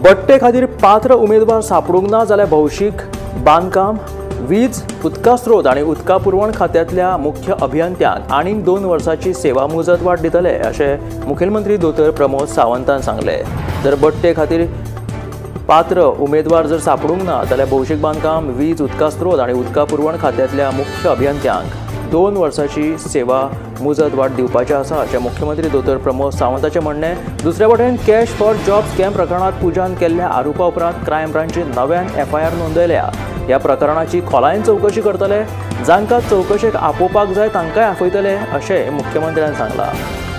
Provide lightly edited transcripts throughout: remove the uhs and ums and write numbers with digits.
बडटे खातीर पात्र उमेदवार सापडूंक ना जाल्यार भौशीक बांदकाम, वीज, उदका स्रोत आनी उदका पुरवण खात्यांतल्या मुख्य अभियंत्यांक आनीक 2 वर्सांची सेवा मुजत वाड दितले अशें मुखेलमंत्री दोतोर प्रमोद सावंतान सांगलें। जर बडटे खातीर पात्र उमेदवार जर सापडूंक ना जाल्यार भौशीक बांदकाम, वीज, उदका स्रोत आनी उदका पुरवण खात्यांतल्या मुख्य अभियंत्यांक 2 वर्सांची सेवा मुजत वाड दिवपाची आसा अशें मुख्यमंत्री दोतोर प्रमोद सावंताचें म्हणणें। दुसरे वटेन कॅश फॉर जॉब स्कॅम प्रकरणांत पूजान केल्ल्या आरोपा उपरांत क्रायम ब्रांचीन नव्यान एफआयआर नोंदयल्या। ह्या प्रकरणाची खोलायेन चवकशी करतले, जांकां चवकशेक आपोवपाक जाय तांकांय आपयतले अशें मुख्यमंत्र्यान सांगलां।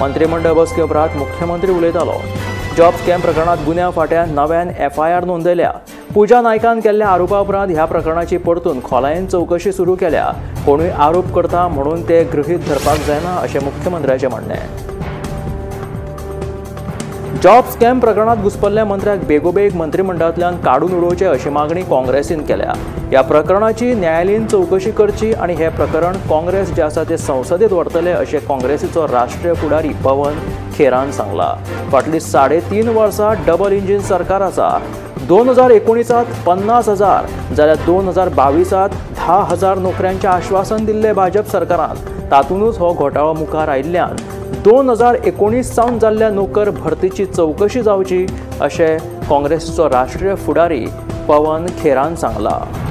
मंत्रीमंडळ बसके उपरांत मुख्यमंत्री उलयतालो। जॉब स्कॅम प्रकरणांत गुन्यांव फांट्यान नव्यान एफआयआर नोंदयल्या। पूजा नायकान केल्ल्या आरोपा उपरांत ह्या प्रकरणाची परतून खोलायेन चवकशी सुरू केल्या। कोणूय आरोप करता म्हणून ते गृहीत धरपाक जायना अशें मुख्यमंत्र्याचें म्हणणें। जॉब स्कॅम प्रकरणांत घुस्पल्ल्या मंत्र्याक बेगोबेग मंत्रिमंडळांतल्यान काडून उडोवचें अशी मागणी काँग्रेसीन केल्या। ह्या प्रकरणाची न्यायालयीन चवकशी करची आनी हें प्रकरण काँग्रेस जें आसा तें संसदेत व्हरतले अशें काँग्रेसीचो राष्ट्रीय फुडारी पवन खेरान सांगलां। फाटलीं 3.5 वर्सां डबल इंजीन सरकार आसा। 2019 50,000 जाल्यार 2022 10,000 नोकऱ्यांचें आश्वासन दिल्लें भाजप सरकारान। तातूंतच हो घोटाळो मुखार आयिल्ल्यान 2019 सावन जाल्ल्या नोकर भरतीची चवकशी जावची अशें काँग्रेसीचो राष्ट्रीय फुडारी पवन खेरान सांगलां।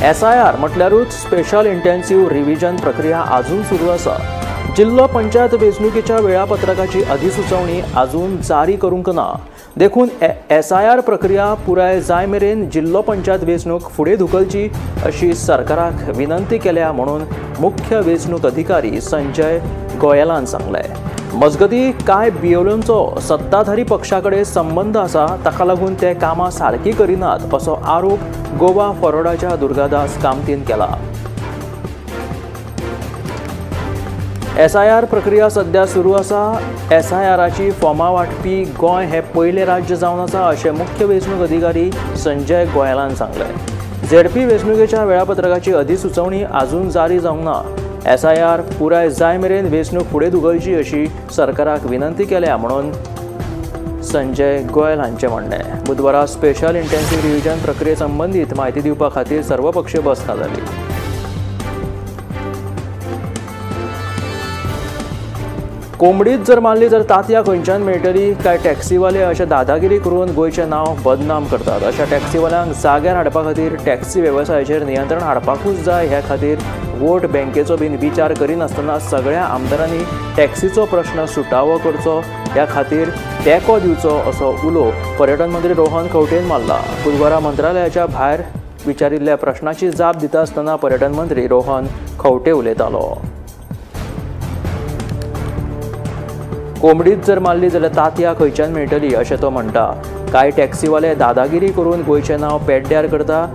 एसआयआर म्हटल्यारूच स्पेशल इंटेन्सिव्ह रिव्हिजन प्रक्रिया अजून सुरू आसा। जिल्लो पंचायत वेंचणुकेच्या वेळापत्रकाची अधिसुचोवणी अजून जारी करूंक ना, देखून एसआयआर प्रक्रिया पुराय जाय मेरेन जिल्लो पंचायत वेंचणूक फुडें धुकलची अशी सरकाराक विनंती केल्या म्हणून मुख्य वेंचणूक अधिकारी संजय गोयलान सांगलें। मजगतीं कांय बीएलओंचो सत्ताधारी पक्षा कडेन संबंद आसा, ताका लागून ते कामां सारकी करिनात असो आरोप गोवा फॉरवर्डाच्या दुर्गादास कामतीन केला। एसआयआर प्रक्रिया सध्या सुरू आसा। एसआयआराची फॉर्मां वांटपी गोंय हें पयलें राज्य जावन आसा अशें मुख्य वेंचणूक अधिकारी संजय गोयलान सांगलें। झेडपी वेंचणुकेच्या वेळापत्रकाची अधिसुचोवणी अजून जारी जावंक ना। एसआयआर पुराय जाय मेरेन वेंचणूक फुडें धुकलची अशी सरकाराक विनंती केल्या म्हणून संजय गोयल हांचें म्हणणें। बुधवारा स्पेशल इंटेन्सिव्ह रिव्हिजन प्रक्रिये संबंदीत म्हायती दिवपा खातीर सर्वपक्षीय बसका जाली। कोंबडीच जर मारली जर तांतयां खंयच्यान मेळटली? कांय टॅक्सीवाले अशे दादागिरी करून गोंयचें नांव बदनाम करतात। अशा टॅक्सीवाल्यांक जाग्यार हाडपा खातीर टॅक्सी वेवसायाचेर नियंत्रण हाडपाकूच जाय। ह्या खातीर वोट बँकेचो बीन विचार करिनासतना सगळ्या आमदारांनी टॅक्सीचो प्रश्न सुटावो करचो, ह्या खातीर तेंको दिवचो असो उलो पर्यटन मंत्री रोहन खंवटेन मारला। बुधवारा मंत्रालयाच्या भायर विचारिल्ल्या प्रश्नाची जाप दिता आसतना पर्यटन मंत्री रोहन खंवटे उलयतालो। कोंबडीच जर मारली जाल्यार तांतयां खंयच्यान मेळटली अशें तो म्हणटा। कांय टॅक्सीवाले दादागिरी करून गोंयचें नांव पेड्ड्यार करता।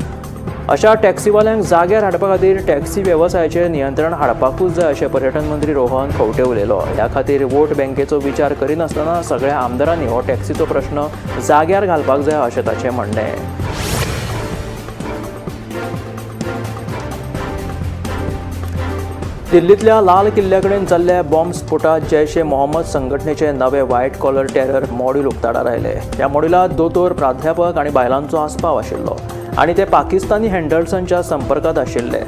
अशा टॅक्सीवाल्यांक जाग्यार हाडपा खातीर टॅक्सी वेवसायाचेर नियंत्रण हाडपाकूच जाय अशें पर्यटन मंत्री रोहन खंवटे उलयलो। ह्या खातीर वोट बँकेचो विचार करिनासतना सगळ्या आमदारांनी हो टॅक्सीचो प्रश्न जाग्यार घालपाक जाय अशें ताचें म्हणणें। दिल्लींतल्या लाल किल्ल्या कडेन जाल्ल्या बॉम्ब स्फोटांत जैश ए मोहम्मद संघटनेचे नवे व्हायट कॉलर टेरर मॉड्यूल उक्ताडार आयले। ह्या मॉड्युलांत दोतोर, प्राध्यापक आनी बायलांचो आस्पाव आशिल्लो आनी ते पाकिस्तानी हँडलर्सांच्या संपर्कांत आशिल्ले।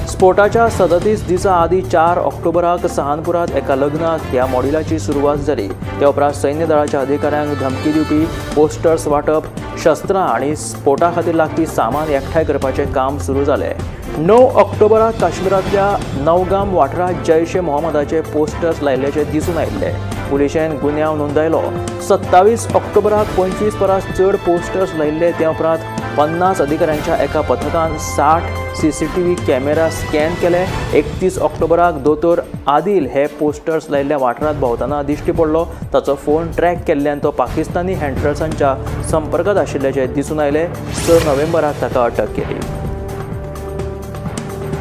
स्फोटाच्या 37 दिसां आदीं 4 ऑक्टोबराक सहानपुरांत एका लग्नाक ह्या मॉड्युलाची सुरवात जाली। त्या उपरांत सैन्य दळाच्या अधिकाऱ्यांक धमकी दिवपी पोस्टर्स वांटप, शस्त्रां आनी स्फोटा खातीर लागपी सामान एकठांय करपाचें काम सुरू जालें। 9 ऑक्टोबराक काश्मीरांतल्या नवगाम वाठारांत जैश ए मोहम्मदाचे पोस्टर्स लायिल्ल्याचें दिसून आयिल्लें। पुलिशेन गुन्यांव नोंदयलो। 27 ऑक्टोबराक 25 परस चड पोस्टर्स लायिल्ले। त्या उपरांत 50 अधिकाऱ्यांच्या एका पथकान 60 सीसीटीव्ही कॅमेरा स्कॅन केले। 31 ऑक्टोबराक दोतोर आदिल हे पोस्टर्स लायिल्ल्या वाठारांत भोंवतना दिश्टी पडलो। ताचो फोन ट्रॅक केल्ल्यान तो पाकिस्तानी हँडलर्सांच्या संपर्कांत आशिल्ल्याचें दिसून आयलें। 6 नोव्हेंबराक ताका अटक केली।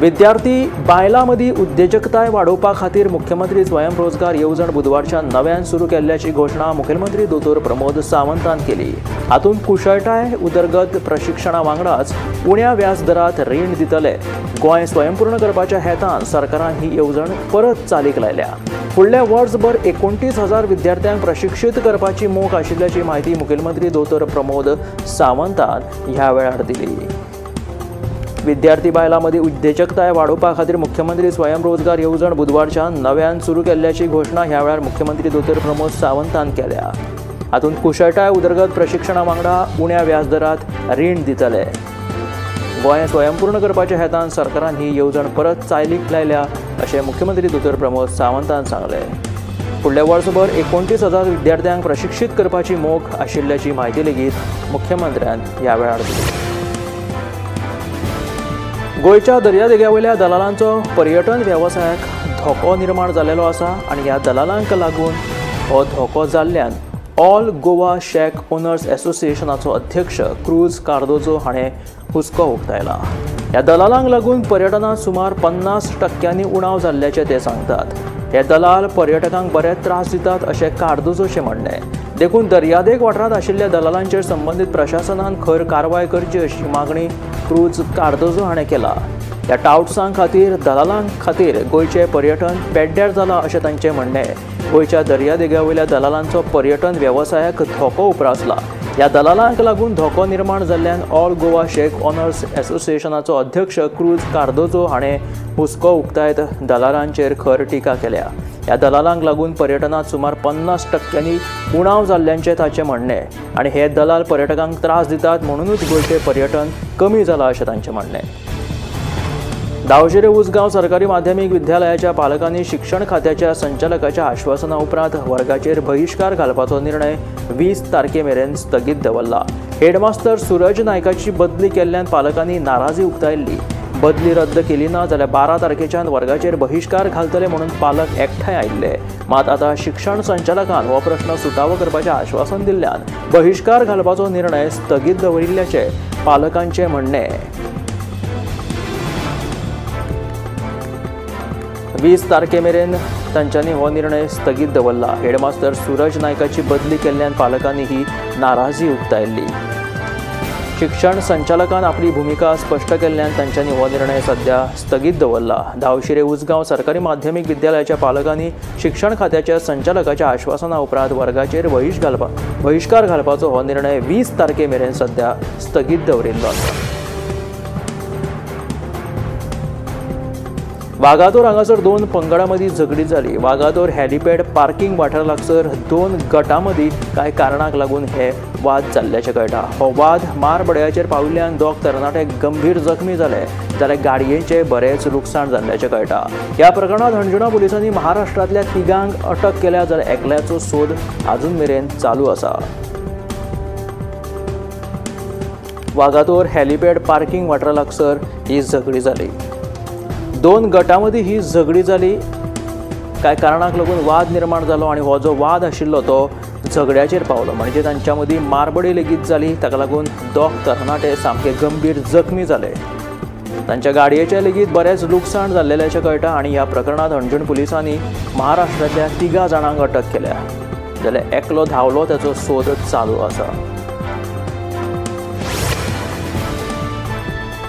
विद्यार्थी बायलां मदीं उद्देजकताय वाडोवपा खातीर मुख्यमंत्री स्वयंरोजगार येवजण बुधवारच्या नव्यान सुरू केल्ल्याची घोशणा मुखेलमंत्री दोतोर प्रमोद सावंतान केली. हातूंत कुशळटाय उदरगत प्रशिक्षणा वांगडाच उण्या व्याज दरात रीण दितले. गोंय स्वयंपूर्ण करपाच्या हेतान सरकारान ही येवजण परत चालीक लायल्या. फुडल्या वर्सभर 29,000 विद्यार्थ्यांक प्रशिक्षीत करपाची मोख आशिल्ल्याची म्हायती मुखेलमंत्री दोतोर प्रमोद सावंतान ह्या वेळार दिली. विद्यार्थी बायलां मदीं उद्देजकताय वाडोवपा खातीर मुख्यमंत्री स्वयंरोजगार येवजण बुधवारच्यान नव्यान सुरू केल्ल्याची घोशणा ह्या वेळार मुख्यमंत्री दोतोर प्रमोद सावंतान केल्या. हातूंत कुशळटाय उदरगत प्रशिक्षणा वांगडा उण्या व्याज दरात रीण दितले. गोंय स्वयंपूर्ण करपाच्या हेतान सरकारान ही येवजण परत चालीक लायल्या अशें मुख्यमंत्री दोतोर प्रमोद सावंतान सांगलें. फुडल्या वर्सभर 29,000 विद्यार्थ्यांक प्रशिक्षीत करपाची मोख आशिल्ल्याची म्हायती लेगीत मुख्यमंत्र्यान ह्या वेळार दिली. गोंयच्या दर्यादेग्यावयल्या दलालांचो पर्यटन वेवसायाक धोको निर्माण जाल्लो आसा आनी ह्या दलालांक लागून हो धोको जाल्ल्यान ऑल गोवा शॅक ओनर्स एसोसिएशनाचो अध्यक्ष क्रूज कार्दोजो हाणें हुस्को उक्तायला. ह्या दलालांक लागून पर्यटनांत सुमार 50% उणाव जाल्ल्याचें ते सांगतात. हे दलाल पर्यटकांक बरे त्रास दितात अशें कार्दोजोचें म्हणणें. देखून दर्यादेग वाठारांत आशिल्ल्या दलालांचेर संबंदीत प्रशासनान खर कारवाय करची अशी मागणी क्रूज कार्दोजो हाणें केला. ह्या टावट्सां खातीर दलालां खातीर गोंयचें पर्यटन पेड्ड्यार जालां अशें तांचें म्हणणें. गोंयच्या दर्यादेगावयल्या दलालांचो पर्यटन वेवसायाक धोको उप्रासला. ह्या दलालांक लागून धोको निर्माण जाल्ल्यान ऑल गोवा शॅक ऑनर्स एसोसिएशनाचो अध्यक्ष क्रूज कार्दोजो हाणें हुस्को उक्तायत दलालांचेर खर टिका केल्या. ह्या दलालांक लागून पर्यटनांत सुमार 50% उणाव जाल्ल्याचें ताचें म्हणणें आनी हे दलाल पर्यटकांक त्रास दितात म्हणूनच गोंयचें पर्यटन कमी जालां अशें तांचें म्हणणें. दावशिरे उसगांव सरकारी माध्यमीक विद्यालयाच्या पालकांनी शिक्षण खात्याच्या संचालकाच्या आश्वासना उपरांत वर्गाचेर बहिश्कार घालपाचो निर्णय 20 तारखे मेरेन स्थगीत दवरला. हेडमास्तर सूरज नायकाची बदली केल्ल्यान पालकांनी नाराजी उक्तायल्ली. बदली रद्द केली ना जाल्यार 12 तारखेच्यान वर्गाचेर बहिश्कार घालतले म्हणून पालक एकठांय आयिल्ले. मात आतां शिक्षण संचालकान हो प्रश्न सुटावो करपाचें आश्वासन दिल्ल्यान बहिश्कार घालपाचो निर्णय स्थगीत दवरिल्ल्याचें पालकांचें म्हणणें. 20 तारखे मेरेन तांच्यांनी हो निर्णय स्थगीत दवरला. हेडमास्तर सूरज नायकाची बदली केल्ल्यान पालकांनी ही नाराजी उक्तायल्ली. शिक्षण संचालकान आपली भुमिका स्पश्ट केल्ल्यान तांच्यांनी हो निर्णय सध्या स्थगीत दवरला. दावशिरे उसगांव सरकारी माध्यमीक विद्यालयाच्या पालकांनी शिक्षण खात्याच्या संचालकाच्या आश्वासना उपरांत वर्गाचेर बहिश्कार घालपाचो हो निर्णय 20 तारखे मेरेन सध्या स्थगीत दवरिल्लो आसा. वागातोर हांगासर 2 पंगडां मदीं झगडी जाली. वागातोर हेलिपॅड पार्किंग वाठारा लागसर 2 गटां मदीं कांय कारणाक लागून हे वाद जाल्ल्याचें कळटा. हो वाद मारबडयाचेर पाविल्ल्यान 2 तरणाटे गंभीर जखमी जाले जाल्यार गाडयेचें बरेंच लुकसाण जाल्ल्याचें कळटा. ह्या प्रकरणांत हणजुणा पुलिसांनी महाराष्ट्रांतल्या 3 अटक केल्या जाल्यार एकल्याचो सोद आजून मेरेन चालू आसा. वागातोर हेलिपॅड पार्किंग वाठारा लागसर ही झगडी जाली. 2 गटां मदीं ही झगडी जाली. कांय कारणाक लागून वाद निर्माण जालो आनी हो जो वाद आशिल्लो तो झगड्याचेर पावलो. म्हणजे तांच्या मदीं मारबडी लेगीत जाली. ताका लागून 2 तरणाटे सामके गंभीर जखमी जाले. तांच्या गाडयेचें लेगीत बरेंच लुकसाण जाल्ल्याचें कळटा आनी ह्या प्रकरणांत हणजूण पुलिसांनी महाराष्ट्रांतल्या 3 जाणांक अटक केल्या जाल्यार एकलो धांवलो, ताचो सोद चालू आसा.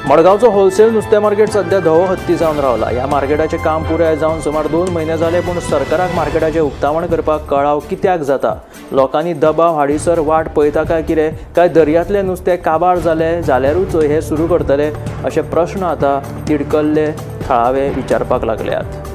मडगांवचो होलसेल नुस्तें मार्केट सध्या धवो हत्ती जावन रावला. ह्या मार्केटाचें काम पुराय जावन सुमार 2 म्हयने जाले, पूण सरकाराक मार्केटाचें उक्तावण करपाक कळाव कित्याक जाता? लोकांनी दबाव हाडीसर वाट पळयता काय कितें? काय दर्यांतलें नुस्तें काबार जालें जाल्यारूच हें सुरू करतले अशे प्रश्न आतां तिडकल्ले थळावे विचारपाक लागल्यात.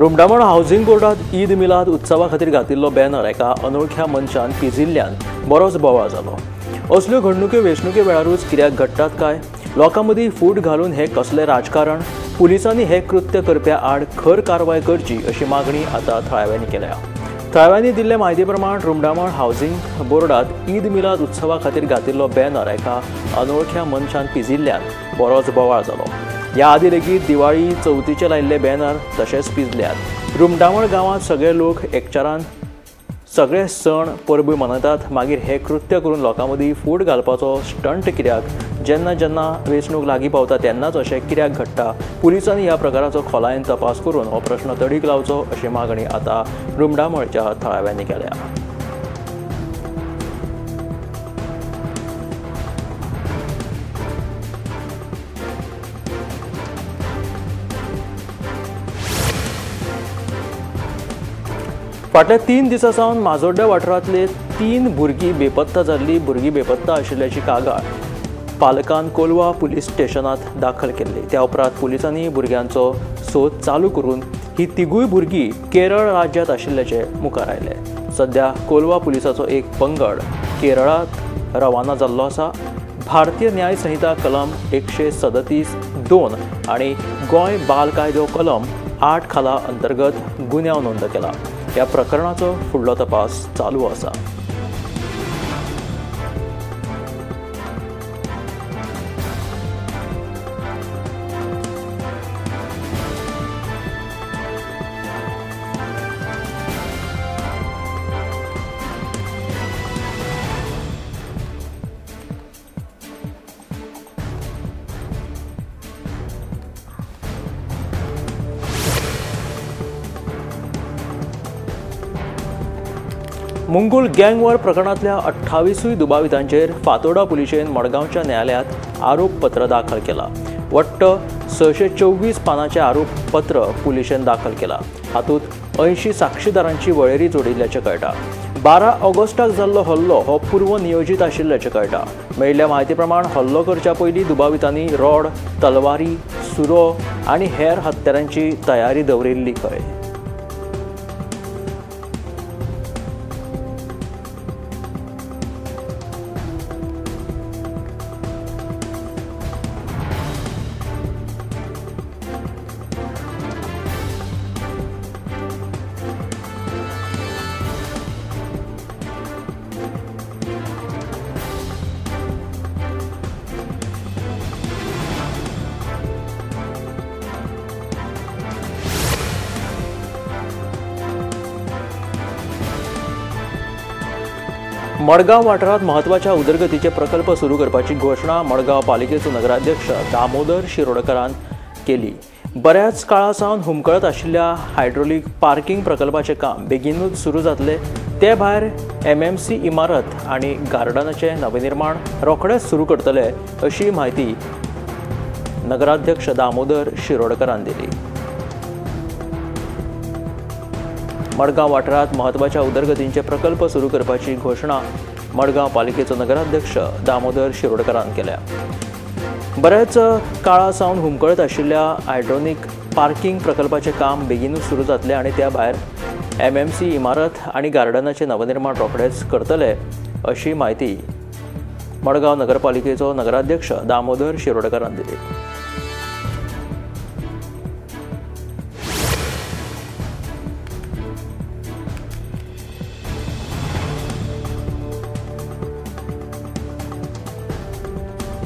रुमडामळ हावसिंग बोर्डात ईद मिलाद उत्सवा खातीर घातिल्लो बॅनर एका अनोळख्या मनशान पिजिल्ल्यान बरोच बोवाळ जालो। असल्यो घडणुक्यो वेंचणुके वेळारूच कित्याक घडटात काय? लोकां मदीं फूट घालून हें कसलें राजकारण? पुलिसांनी हें कृत्य करप्या आड खर कारवाय करची अशी मागणी आतां थळाव्यांनी केल्या। थळाव्यांनी दिल्ले म्हायती प्रमाण रुमडामळ हावसिंग बोर्डात ईद मिलाद उत्सवा खातीर घातिल्लो बॅनर एका अनोळख्या मनशान पिजिल्ल्यान बरोच बोवाळ जालो। ह्या आदी लेगीत दिवाळी चवथीचे लायिल्ले बॅनर तशेंच पिजल्यात। रुमडामळ गांवांत सगळे लोक एकचारान सगळे सण परबी मनयतात, मागीर हें कृत्य करून लोकां मदीं फूट घालपाचो स्टंट कित्याक? जेन्ना जेन्ना वेंचणूक लागीं पावता तेन्नाच अशें कित्याक घडटा? पुलिसांनी ह्या प्रकाराचो खोलायेन तपास करून हो प्रश्न तडीक लावचो अशी मागणी आतां रुमडामळच्या थळाव्यांनी केल्या। फाटल्या 3 दिसां सावन माजोड्ड्या वाठारांतले 3 भुरगीं बेपत्ता जाल्ली। भुरगीं बेपत्ता आशिल्ल्याची कागाळ पालकान कोलवा पुलीस स्टेशनांत दाखल केल्ली। त्या उपरांत पुलिसांनी भुरग्यांचो सोद चालू करून ही तिगूय भुरगीं केरळ राज्यांत आशिल्ल्याचें मुखार आयलें। सध्या कोलवा पुलिसाचो एक पंगड केरळांत रवाना जाल्लो आसा। भारतीय न्याय संहिता कलम 137(2) आनी गोंय बाल कायदो कलम 8 खाला अंतर्गत गुन्यांव नोंद केला। ह्या प्रकरणाचो फुडलो तपास चालू आसा। मुंगूल गँगवॉर प्रकरणांतल्या 28 दुबावितांचेर फातोर्डा पुलिशेन मडगांवच्या न्यायालयांत आरोपपत्र दाखल केला। वट्ट 624 पानांचें आरोपपत्र पुलिशेन दाखल केला। हातूंत 80 साक्षीदारांची वळेरी जोडिल्ल्याचें कळटा। 12 ऑगस्टाक जाल्लो हल्लो हो पूर्व नियोजीत आशिल्ल्याचें कळटा। मेळिल्ल्या म्हायती प्रमाण हल्लो करच्या पयलीं दुबावितांनी रॉड, तलवारी, सुरो आनी हेर हत्यारांची तयारी दवरिल्ली खंय। मडगांव वाठारांत म्हत्वाच्या उदरगतीचे प्रकल्प सुरू करपाची घोशणा मडगांव पालिकेचो नगराध्यक्ष दामोदर शिरोडकरान केली। बऱ्याच काळा सावन हुमकळत आशिल्ल्या हायड्रोलिक पार्किंग प्रकल्पाचें काम बेगीनूच सुरू जातलें। ते भायर एमएमसी इमारत आनी गार्डनाचें नवनिर्माण रोखडेंच सुरू करतले अशी म्हायती नगराध्यक्ष दामोदर शिरोडकरान दिली। मडगांव वाठारांत म्हत्वाच्या उदरगतींचे प्रकल्प सुरू करपाची घोशणा मडगांव पालिकेचो नगराध्यक्ष दामोदर शिरोडकरान केल्या। बऱ्याच काळा सावन हुमकळत आशिल्ल्या हायड्रोनिक पार्किंग प्रकल्पाचें काम बेगीनूच सुरू जातलें आनी त्या भायर एमएमसी इमारत आनी गार्डनाचें नवनिर्माण रोखडेंच करतले अशी म्हायती मडगांव नगरपालिकेचो नगराध्यक्ष दामोदर शिरोडकरान दिली।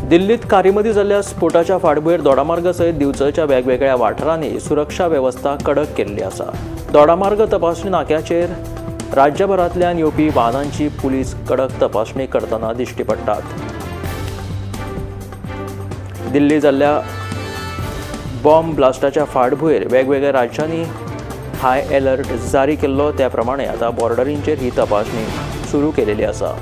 दिल्लीत कारीमदी जाल्ल्या स्फोटाच्या फाटभुंयेर दोडामार्ग सयत दिवचलच्या वेगवेगळ्या वाठारांनी सुरक्षा वेवस्था कडक केल्ली आसा। दोडामार्ग तपासणी नाक्याचेर राज्यभरांतल्यान येवपी वाहनांची पुलीस कडक तपासणी करतना दिश्टी पडटात। दिल्ली जाल्ल्या बॉम्ब ब्लास्टाच्या फाटभुंयेर वेगवेगळ्या राज्यांनी हाय अलर्ट जारी केल्लो, त्या प्रमाणे आतां बॉर्डरींचेर ही तपासणी सुरू केलेली आसा।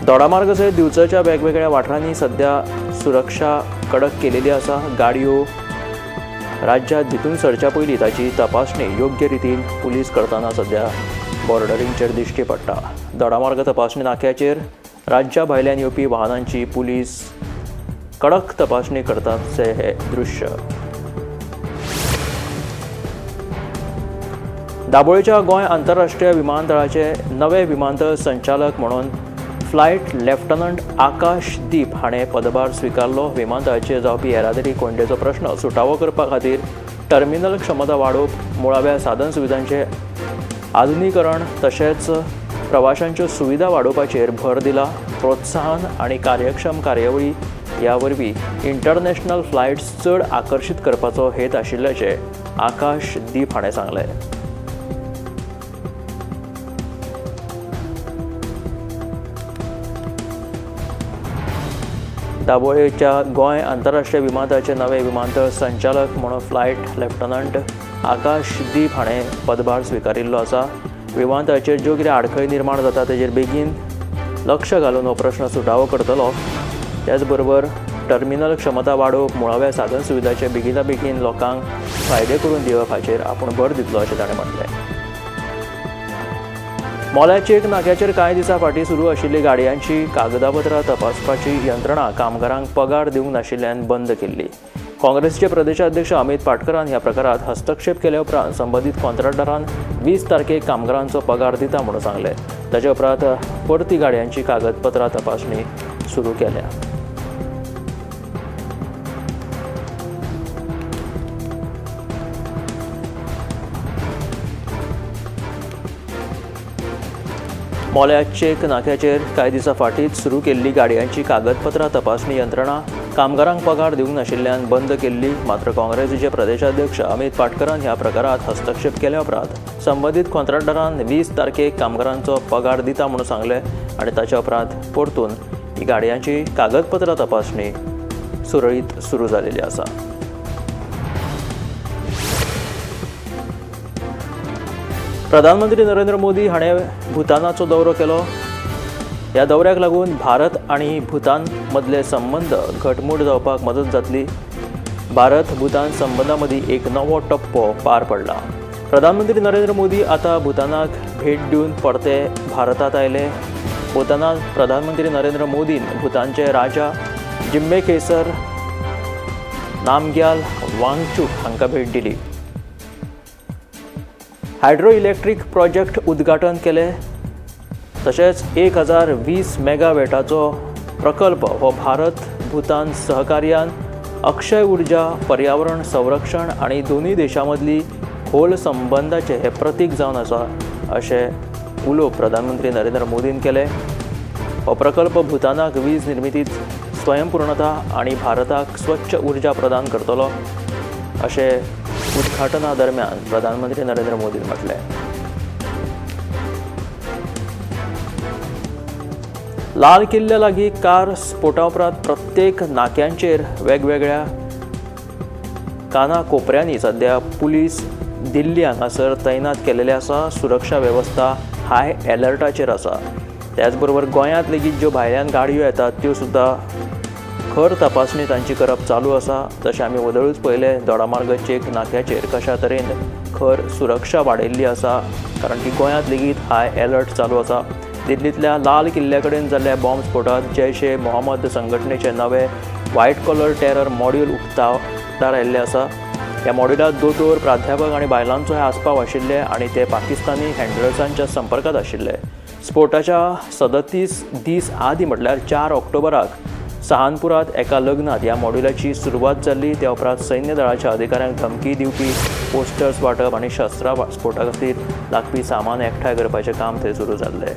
दोडामार्ग सयत दिवचलच्या वेगवेगळ्या वाठारांनी सध्या सुरक्षा कडक केलेली आसा। गाडयो राज्यांत भितून सरच्या पयलीं ताची तपासणी योग्य रितीन पुलीस करतना सध्या बॉर्डरींचेर दिश्टी पडटा। दोडामार्ग तपासणी नाक्याचेर राज्या भायल्यान येवपी वाहनांची पुलीस कडक तपासणी करताचे हे दृश्य। दाबोळेच्या गोंय आंतरराष्ट्रीय विमानतळाचे नवे विमानतळ संचालक म्हणून फ्लायट लेफ्टनंट आकाश दीप हाणें पदभार स्विकारलो. विमानतळाचेर जावपी येरादारी कोंयडेचो प्रश्न सुटावो करपा खातीर टर्मिनल क्षमता वाडोवप, मुळाव्या साधन सुविधांचें आधुनीकरण तशेंच प्रवाशांच्यो सुविधा वाडोवपाचेर भर दिला. प्रोत्साहन आनी कार्यक्षम कार्यावळी ह्या वरवीं इंटरनॅशनल फ्लायट्स चड आकर्शीत करपाचो हेत आशिल्ल्याचें आकाश दीप हाणें सांगलें. दाबोळेच्या गोंय आंतरराष्ट्रीय विमानतळाचे नवे विमानतळ संचालक म्हणून फ्लायट लेफ्टनंट आकाश दीप हाणें पदभार स्विकारिल्लो आसा. विमानतळाचेर ज्यो कितें आडखळी निर्माण जाता तेजेर बेगीन लक्ष घालून हो प्रश्न सुटावो करतलो. त्याचबरोबर टर्मिनल क्षमता वाडोवप, मुळाव्या साधन सुविधाचे बेगिना बेगीन लोकांक फायदे करून दिवप हाचेर आपूण भर दितलो अशें ताणें म्हटलें. मोल्या चेक नाक्याचेर कांय दिसां फाटीं सुरू आशिल्ली गाडयांची कागदापत्रां तपासपाची यंत्रणा कामगारांक पगार दिवंक नाशिल्ल्यान बंद केल्ली. काँग्रेसचे प्रदेशाध्यक्ष अमित पाटकरान ह्या प्रकारात हस्तक्षेप केल्या उपरांत संबंदीत कॉन्ट्रॅक्टरान 20 तारखेक कामगारांचो पगार दिता म्हणून सांगलें. ताचे उपरांत परती गाडयांची कागदपत्रां तपासणी सुरू केल्या. मोल्या चेक नाक्याचेर कांय दिसां फाटींच सुरू केल्ली गाडयांची कागदपत्रां तपासणी यंत्रणा कामगारांक पगार दिवंक नाशिल्ल्यान बंद केल्ली. मात्र काँग्रेसीचे प्रदेशाध्यक्ष अमित पाटकरान ह्या प्रकारात हस्तक्षेप केल्या उपरांत संबंदीत कॉन्ट्रॅक्टरान 20 तारखेक कामगारांचो पगार दिता म्हणून सांगलें आनी ताच्या उपरांत परतून ही गाडयांची कागदपत्रां तपासणी सुरळीत सुरू जालेली आसा. प्रधानमंत्री नरेंद्र मोदी हाणें भूतानाचो दौरो केलो. ह्या दौऱ्याक लागून भारत आनी भूतान मदले संबंद घटमूट जावपाक मदत जातली. भारत भूतान संबंदां मदीं एक नवो टप्पो पार पडला. प्रधानमंत्री नरेंद्र मोदी आतां भूतानाक भेट दिवन परते भारतांत आयले. भूतानात प्रधानमंत्री नरेंद्र मोदीन भूतानचे राजा जिम्मे खेसर नामग्याल वांगचूक हांकां भेट दिली. हायड्रो इलेक्ट्रीक प्रोजेक्ट उद्घाटन केले. तशेंच 1020 मेगावॅटाचो प्रकल्प हो भारत भूतान सहकार्यान अक्षय ऊर्जा, पर्यावरण संरक्षण आनी दोनूय देशां मदली खोल संबंदाचें हें प्रतीक जावन आसा अशें उलोवप प्रधानमंत्री नरेंद्र मोदीन केलें. हो प्रकल्प भूतानाक वीज निर्मितींत स्वयंपूर्णता आनी भारताक स्वच्छ ऊर्जा प्रदान करतलो अशें उद्घाटना दरम्यान प्रधानमंत्री नरेंद्र मोदीन म्हटलें. लाल किल्ल्या लागीं कार स्फोटा उपरांत प्रत्येक नाक्यांचेर वेगवेगळ्या काना कोपऱ्यांनी सद्या पुलीस दिल्ली हांगासर तैनात केलेले आसा. सुरक्षा वेवस्था हाय एलर्टाचेर आसा. त्याचबरोबर गोंयांत लेगीत ज्यो भायल्यान गाडयो येतात त्यो सुद्दां खर तपासणी तांची करप चालू आसा. जशें आमी वदळूच पळयलें दोडामार्ग चेक नाक्याचेर कशा तरेन खर सुरक्षा वाडयल्ली आसा, कारण की गोंयांत लेगीत हाय एलर्ट चालू आसा. दिल्लींतल्या लाल किल्ल्या कडेन जाल्ल्या बॉम्ब स्फोटांत जैश ए मोहम्मद संघटनेचे नवे व्हायट कॉलर टेरर मॉड्यूल उक्ताडार आयिल्लें आसा. ह्या मॉड्युलांत दोतोर, प्राध्यापक आनी बायलांचोय आस्पाव आशिल्ले आनी ते पाकिस्तानी हँडलर्सांच्या संपर्कांत आशिल्ले. स्फोटाच्या 37 दीस आदीं म्हटल्यार 4 ऑक्टोबराक सहानपुरांत एका लग्नांत ह्या मॉड्युलाची सुरवात जाल्ली. त्या उपरांत सैन्य दळाच्या अधिकाऱ्यांक धमकी दिवपी पोस्टर्स वांटप आनी शस्त्रां स्फोटा खातीर लागपी सामान एकठांय करपाचें काम थंय सुरू जाल्लें.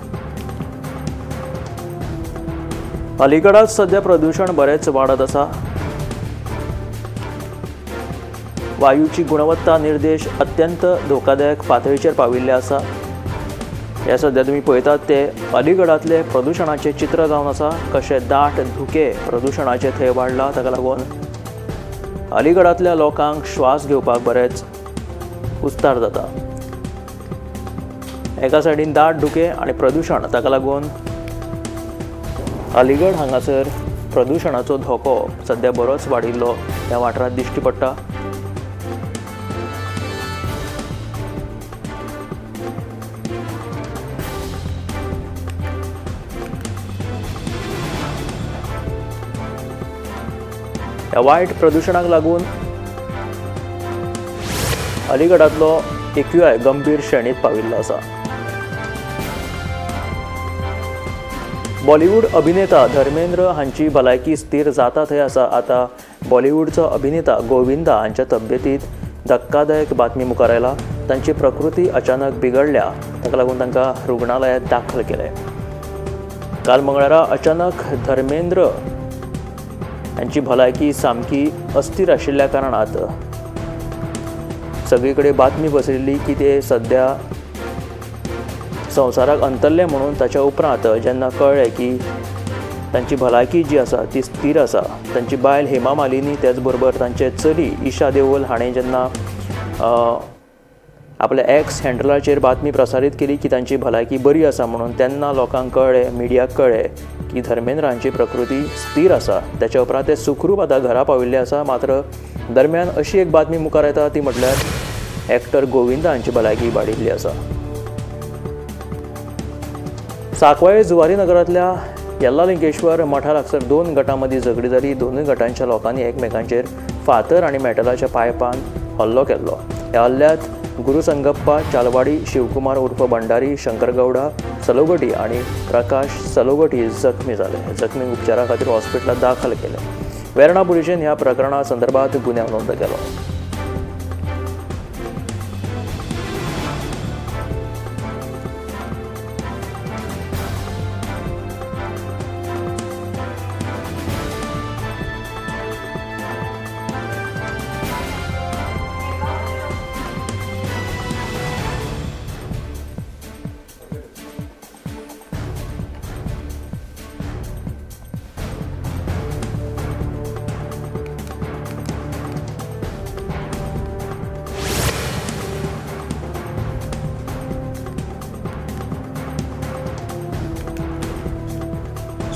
अलीकडांत सद्या प्रदूशण बरेंच वाडत आसा. वायूची गुणवत्ता निर्देश अत्यंत धोकादायक पातळीचेर पाविल्ले आसा. हे सद्या तुमी पळयतात ते अलीगडांतले प्रदुशणाचें चित्र जावन आसा. कशें दाट धुके प्रदुशणाचें थंय वाडलां, ताका लागून अलीगडांतल्या लोकांक श्वास घेवपाक बरेंच कुस्तार जाता. एका सायडीन दाट धुके आनी प्रदुशण, ताका लागून अलीगड हांगासर प्रदुशणाचो धोको सद्या बरोच वाडिल्लो ह्या वाठारांत दिश्टी पडटा. ह्या वायट प्रदुशणाक लागून अलीगडांतलो AQI गंभीर श्रेणीत पाविल्लो आसा। बॉलिवूड अभिनेता धर्मेंद्र हांची भलायकी स्थिर जाता थंय आसा। आतां बॉलिवूडचो अभिनेता गोविंदा हांच्या तब्येतीत धक्कादायक बातमी मुखार आयला। तांची प्रकृती अचानक बिगडल्या, ताका लागून तांकां रुग्णालयांत दाखल केले। काल मंगळारा अचानक धर्मेंद्र हांची भलायकी सामकी अस्थिर आशिल्ल्या कारणात सगळी कडेन बातमी पसरिल्ली की ते सद्या संवसाराक अंतरले म्हणून। ताच्या उपरांत जेन्ना कळ्ळें की तांची भलायकी जी आसा ती स्थिर आसा, तांची बायल हेमा मालिनी त्याच बरोबर तांचे चली ईशा देओल हाणें जेन्ना आपल्या एक्स हँडलाचेर बातमी प्रसारीत केली की तांची भलायकी बरी आसा म्हणून, तेन्ना लोकांक कळ्ळें, मिडियाक कळ्ळें की धर्मेंद्र हांची प्रकृती स्थिर आसा। त्याच्या उपरांत ते सुखरूप आतां घरा पाविल्ले आसा। मात्र दरम्यान अशी एक बातमी मुखार येता ती म्हटल्यार एक्टर गोविंदा हांची भलायकी वाडिल्ली आसा। साकवाळे जुवारी नगरांतल्या येल्लालिंगेश्वर मठा लागसर दोन गटां मदीं झगडी जाली। दोनूय गटांच्या लोकांनी एकमेकांचेर फातर आनी मेटलाच्या पायपान हल्लो केल्लो। ह्या हल्ल्यांत गुरुसंगप्पा चालवाडी, शिवकुमार उर्फ भंडारी, शंकरगौडा सलोगटी आनी प्रकाश सलोगटी जखमी जाले। जखमींक उपचारा खातीर हॉस्पिटलांत दाखल केले। वेर्णा पुलिशेन ह्या प्रकरणा संदर्भात गुन्यांव नोंद केलो।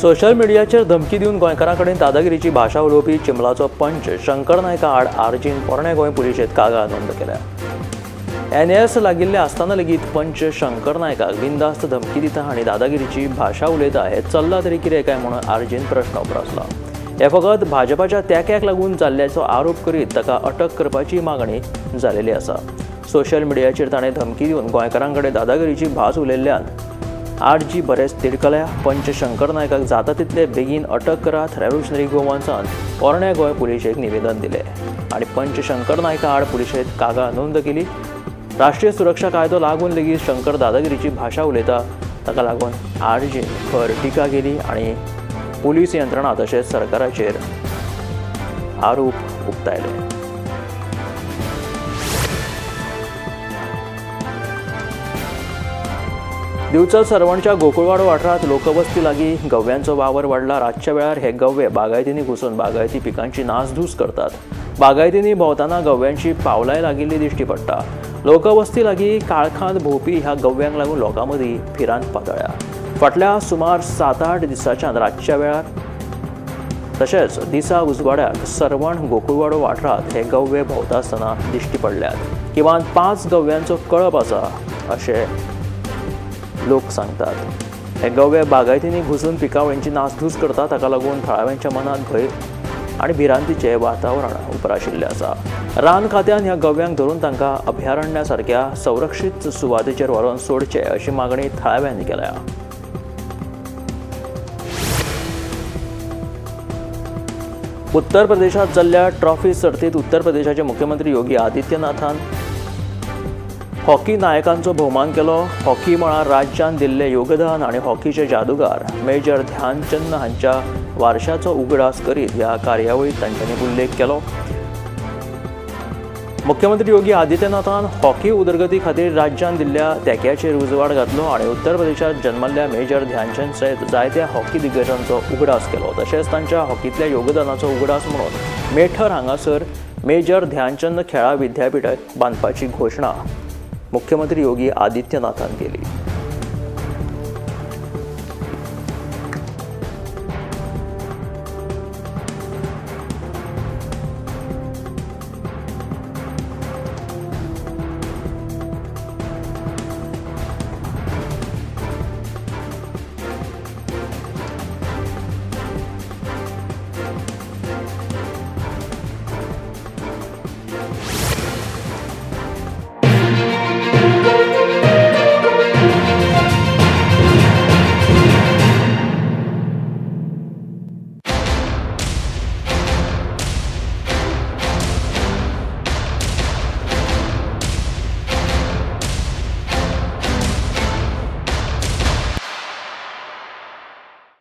सोशल मिडियाचेर धमकी दिवन गोंयकारां कडेन दादागिरीची भाशा उलोवपी चिंबलाचो पंच शंकर नायका आड आरजीन पोरणे गोंय पुलिशेंत कागाळ नोंद केल्या। एनएस लागिल्ले आसतना लेगीत पंच शंकर नायकाक बिनधास्त धमकी दिता आनी दादागिरीची भाशा उलयता हें चल्लां तरी कितें काय म्हणून आरजीन प्रश्न उप्रासला। हे फकत भाजपाच्या तेंक्याक लागून जाल्ल्याचो आरोप करीत ताका अटक करपाची मागणी जाल्ली आसा। सोशल मिडियाचेर ताणें धमकी दिवन गोंयकारां कडेन दादागिरीची भास उलयल्ल्यान आरजी बरेच तिडकल्या। पंच शंकर नायकाक जाता तितले बेगीन अटक करात रेव्होल्युशनरी गोवान्सान पोरणे गोंय पुलिशेक निवेदन दिलें आनी पंच शंकर नायका आड पुलिशेंत कागाळ नोंद केली। राष्ट्रीय सुरक्षा कायदो लागून लेगीत शंकर दादागिरीची भाशा उलयता, ताका लागून आरजीन खर टिका केली आनी पुलीस यंत्रणा तशेंच सरकाराचेर आरोप उक्तायले। दिवचल सरवणच्या गोकुळवाडो वाठारांत लोकवस्ती लागीं गव्यांचो वावर वाडला। रातच्या वेळार हे गव्वे बागायतींनी घुसून बागायती पिकांची नासधूस करतात। बागायतींनी भोंवतना गव्यांची पावलाय लागिल्ली दिश्टी पडटा। लोकवस्ती लागीं काळखांत भोंवपी ह्या गव्यांक लागून लोकां मदीं भिरांत पातळ्या। फाटल्या सुमार 7-8 दिसांच्यान रातच्या वेळार तशेंच दिसा उजवाड्याक सरवण गोकुळवाडो वाठारांत हे गव्वे भोंवता आसतना दिश्टी पडल्यात। किमान 5 गव्यांचो कळप आसा अशें लोक सांगतात। हे गवे बागायतींनी घुसून पिकावळींची नासधूस करता, ताका लागून थळाव्यांच्या मनांत भंय आनी भिरांतीचें वातावरण उप्राशिल्लें आसा। रान खात्यान ह्या गव्यांक धरून तांकां अभयारण्या सारक्या संरक्षीत सुवातेचेर व्हरून सोडचे अशी मागणी थळाव्यांनी केल्या। उत्तर प्रदेशांत जाल्ल्या ट्रॉफी सर्तींत उत्तर प्रदेशाचे मुख्यमंत्री योगी आदित्यनाथान हॉकी नायकांचो भोवमान केलो। हॉकी मळार राज्यान दिल्लें योगदान आनी हॉकीचे जादूगार मेजर ध्यानचंद हांच्या वारशाचो उगडास करीत ह्या कार्यावळींत तांच्यांनी उल्लेख केलो। मुख्यमंत्री योगी आदित्यनाथान हॉकी उदरगती खातीर राज्यान दिल्ल्या तेंक्याचेर उजवाड घातलो आनी उत्तर प्रदेशांत जन्मल्ल्या मेजर ध्यानचंद सयत जायत्या हॉकी दिग्गजांचो उगडास केलो। तशेंच तांच्या हॉकींतल्या योगदानाचो उगडास म्हणून मेठर हांगासर मेजर ध्यानचंद खेळां विद्यापीठ बांदपाची घोशणा मुख्यमंत्री योगी आदित्यनाथान केली।